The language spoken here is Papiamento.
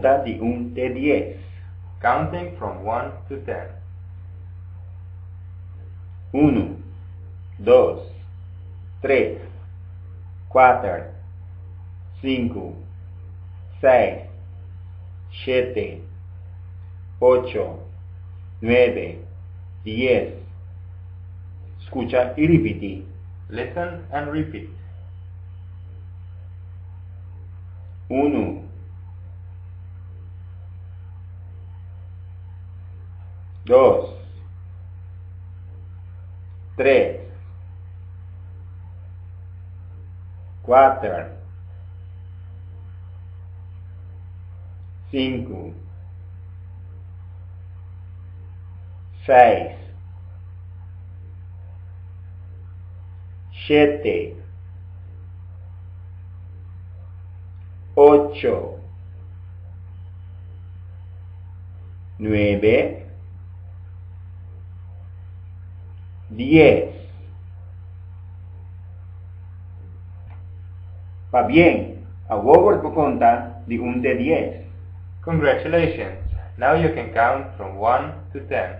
Konta di un te dies. Counting from one to ten. Unu, dos, tres, kuater, sinku, seis, shete, ocho, nuebe, dies. Skucha i ripití. Listen and repeat. Unu, dos, tres, kuater, sinku, seis, shete, ocho, nuebe, dies. Pabien, awor bo por konta di un te dies. Congratulations! Now you can count from one to ten.